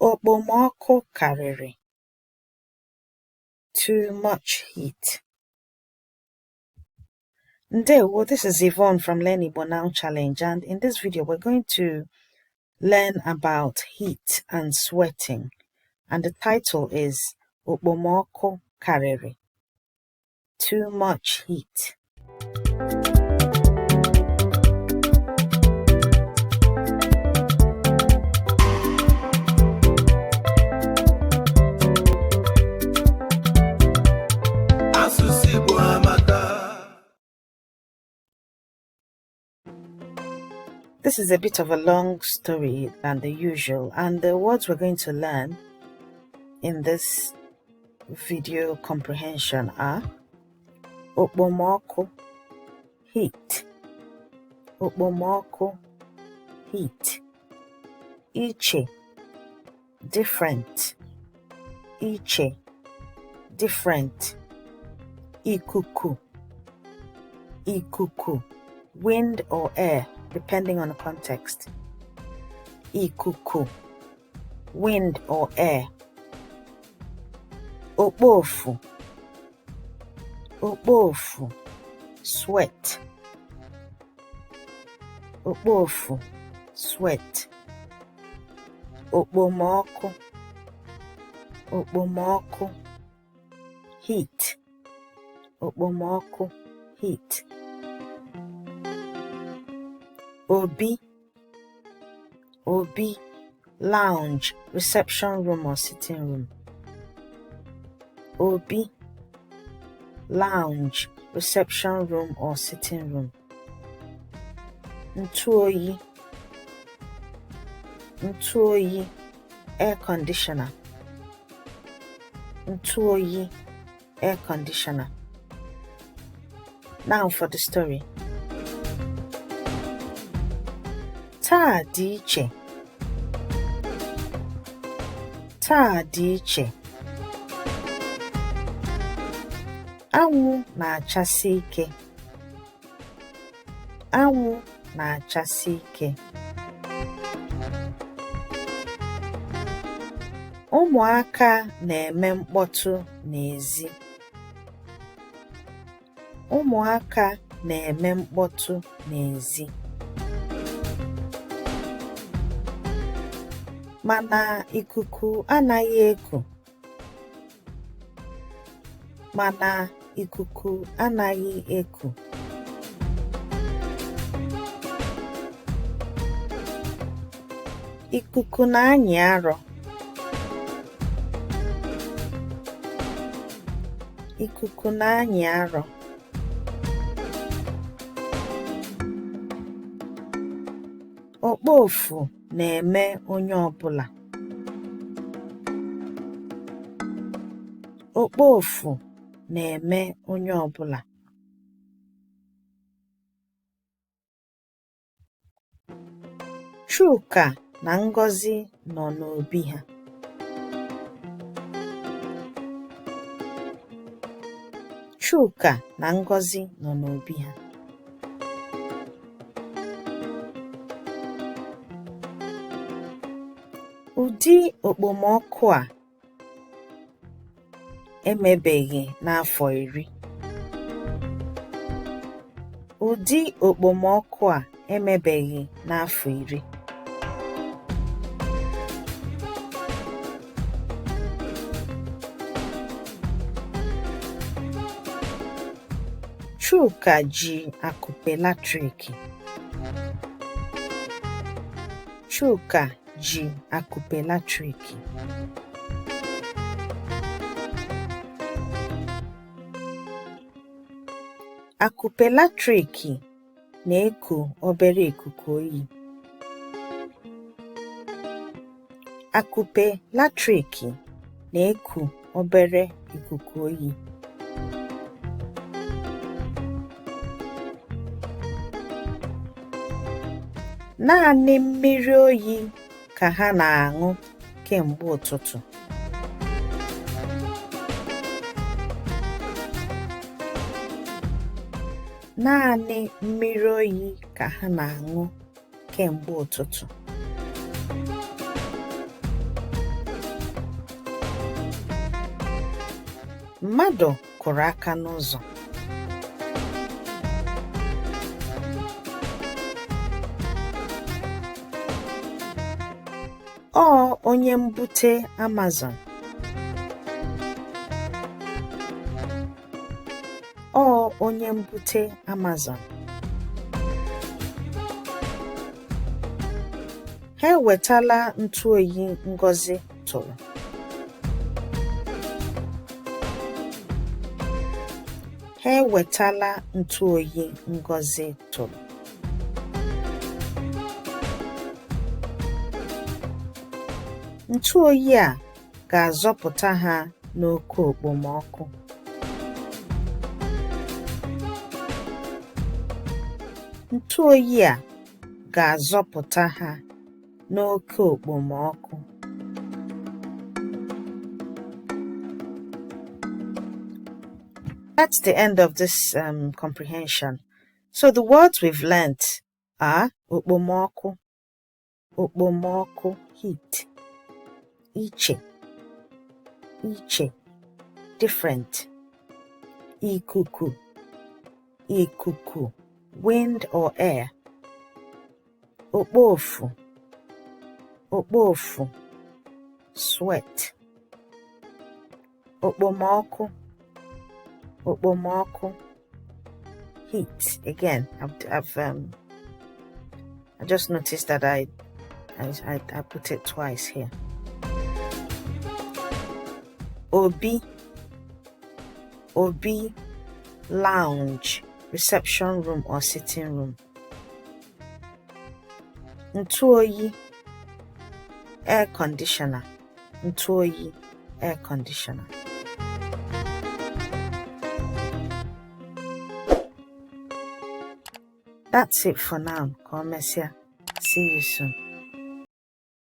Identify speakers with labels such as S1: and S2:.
S1: Okpomọkụ karịrị. Too much heat. Ndewo, this is Yvonne from Learn Igbo Now Challenge, and in this video we're going to learn about heat and sweating, and the title is Okpomọkụ karịrị. Too much heat.
S2: Asụsụ Igbo amaka.
S1: This is a bit of a long story than the usual, and the words we're going to learn in this video comprehension are Okpomọkụ, heat, Okpomọkụ, heat, Iche, different, Iche, different, Ikuku, Ikuku, wind or air, depending on the context. Ikuku, wind or air. Okpofu, Okpofu, sweat. Okpofu, sweat. Okpomọkụ, Okpomọkụ, heat. Okpomọkụ, heat. Obi, Obi, lounge, reception room or sitting room. Obi, lounge, reception room or sitting room. Ntụ oyi, ntụ oyi, air conditioner. Ntụ oyi, air conditioner. Now for the story. Taa dị iche. Taa dị iche. Anwụ na-achasi ike. Anwụ na-achasi ike. Ụmụaka na-eme mkpọtụ n'ezi. Ụmụaka na-eme mkpọtụ n'ezi. Mana ikuku anaghị eku. Mana ikuku anaghị eku. Ikuku na-anyị arọ. Ikuku na-anyị arọ. Okpofu na-eme onye ọbụla. Okpofu na-eme onye ọbụla. Chuka na Ngozi nọ n'obi ha. Chuka na Ngozi nọ n'obi ha. Ụdị okpomọkụ a emebeghị n'afọ 10. Ụdị okpomọkụ a emebeghị n'afọ 10. Chuka ji akupe latrik. Chuka ji akupe latrik. Akupe latrik na-eku obere ikuku oyi. Akupe latrik na-eku obere ikuku oyi. Naanị mmiri oyi ka ha na-aṅụ kemgbe ụtụtụ. Naanị mmiri oyi ka ha na-aṅụ kemgbe ụtụtụ. Mmadụ kụrụ aka n'ụzọ. Ọ onye mbute Amazon. Ọ onye mbute Amazon. Ha ewetala ntụoyi Ngozi tụrụ. Ha ewetala ntụoyi Ngozi tụrụ. Ntụoyi a ga-azọpụta ha n'oke okpomọkụ. Ntụoyi a ga-azọpụta ha n'oke okpomọkụ. That's the end of this comprehension. So the words we've learnt are okpomọkụ, okpomọkụ, heat, iche, iche, different, ikuku, ikuku, wind or air, okpofu, okpofu, sweat, okpomọkụ, okpomọkụ, heat. Again, I just noticed that I put it twice here. Obi, obi, lounge, reception room or sitting room. Ntụoyi, air conditioner. Ntụoyi, air conditioner. That's it for now. Ka o mesịa. See you soon.